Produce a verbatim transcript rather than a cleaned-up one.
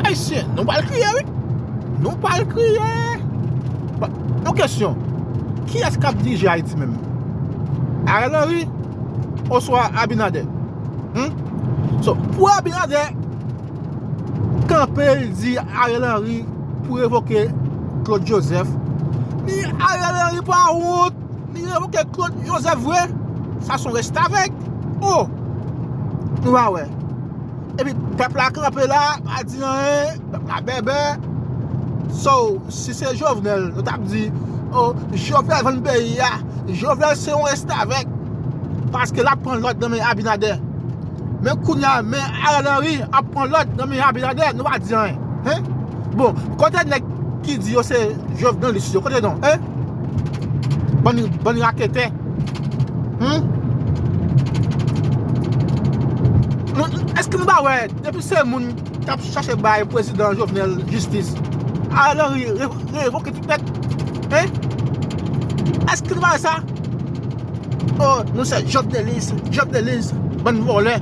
Ayisyen, nou pral kriye, wi. Nou pral kriye. Bon, yon kesyon. Kiyès k ap dirije Ayiti menm? Ariel Henry oswa Abinader? Hmm? So, pou Abinader kanpe, l di Ariel Henry pou revoke Claude Joseph, ni Ariel Henry pa wont, ni revoke Claude Joseph vre. Sa se yon restavèk. Oh! Nou va wè. Epi pèp la kanpe la, pa di anyen, pèp la bèbè. So, si se Jovenel, yo t ap di, oh, Jovenel vann peyi a. Jovenel se yon restavèk. Paske l ap pran lòd nan men Abinader. Men kounye a, men Ariel Henry ap pran lòd nan men Abinader, nou pa di anyen. Hein? Bon, kote nèg ki di yo se Jovenelis yo, kote non? Hein? Bann, bann raketè. Hmm? Nou, èske nou pa wè, depi se moun k ap chache bay prezidan Jovenel jistis, Ariel Henry re-, revoke tout nèt? Hein? Èske nou pa wè sa? Oh, nou se Jovenelis, Jovenelis, bann vòlè.